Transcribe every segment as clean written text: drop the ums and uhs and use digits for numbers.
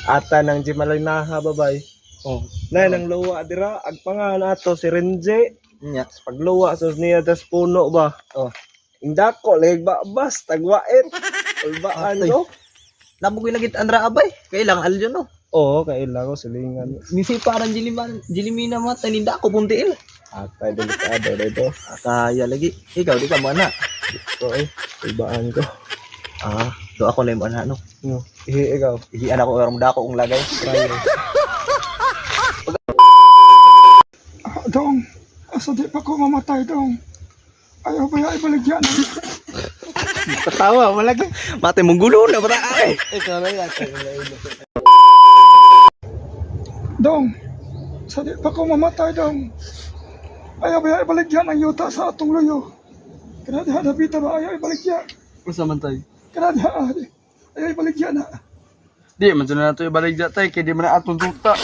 Ata nang Jimalinaha babay. Oh. Nay nang luwa dira agpangan ato si Renje. Nya. Pagluwa sus niya tas puno ba. Oh. Indako lagi babas tagwait. Ulbaan Atoy. ko. Nabugoy lagi andra abay. Kailang aljon no. Oo, kaila ko silingan. Misi parang jiliman, jilimina mata ninda ako puntiin. Atay delikado dito. Kaya lagi. Ikaw di ka mana. Ko eh, ulbaan ko. Ah, do ako na yung ana no. No, ihi ikaw. Ihian ako erong dako kong lagay. Try. Ah, dong, asa di pa ko mamatay, dong. Ayaw ba ya ibaligya na? Patawa mo lagi. Mate mong gulo na bata ay. Ikaw na yan. Dong, sa di pa ko mamatay, dong. Ayaw ba ya ibaligya ng yuta sa atong luyo? Kana diha dapita ba ayaw ibaligya? Unsa man tay? Kana diha, ah, di. Ayaw ibaligya na. Di man jud na nato ibalik tay kay di man na atong tuta.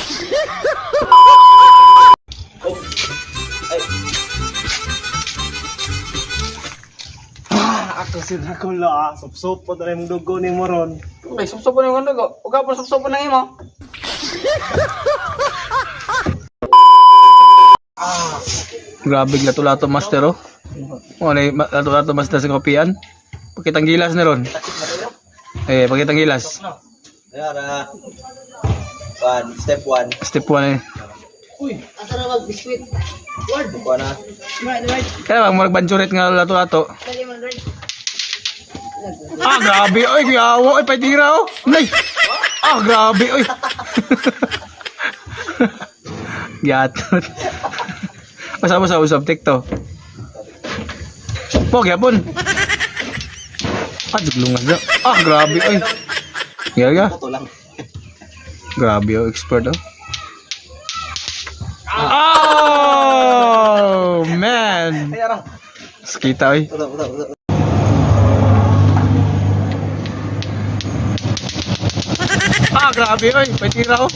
Ah, ako si Dracula. Ah. Supsupo na yung dugo ni Moron. Ay supsupo na yung dugo. Uga po supsupo na imo. Grabe lato-lato master oh. Mo na lato-lato master sa kopian. Pakitang gilas na ron. Eh, pakitang gilas. Ayara. One, step 1. Step 1 eh. Asa na mag biscuit? Word ko na. Kaya bang magbansurit nga lato-lato. Ah, grabe oy, kuyawa oy, patira oh. Nay. Ah, grabe oy. Gatot. Basta basta usap TikTok. Po, gyapon. Ah, duglungan na. Ah, grabe oy. Gaga. Puto lang. Grabe oh, expert oh. Oh, man. Ayara. Sakita oy. Uto, uto, uto. Ah, grabe oy. May tira oh.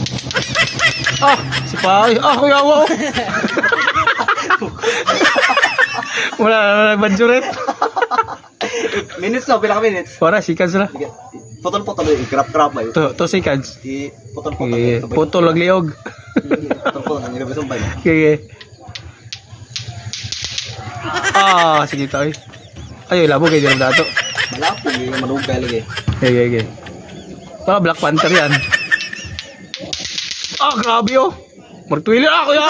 Ah, si Paoy. Ah, kuya oh. Wala na nagbanjuret. Minutes no, pila ka minutes? Para seconds na. Putol-putol, i-grab-grab ba yun? To, 2 seconds. I putol-putol. Okay. Putol lag liog. Putol-putol, ang ilabas ang bay. Okay. Ah, sige to oy. Ay, labo kay diyan dato. Malapog yung manugay lagi. Okay. Para Black Panther yan. Ah, grabe oh. Martwili ah, kuya.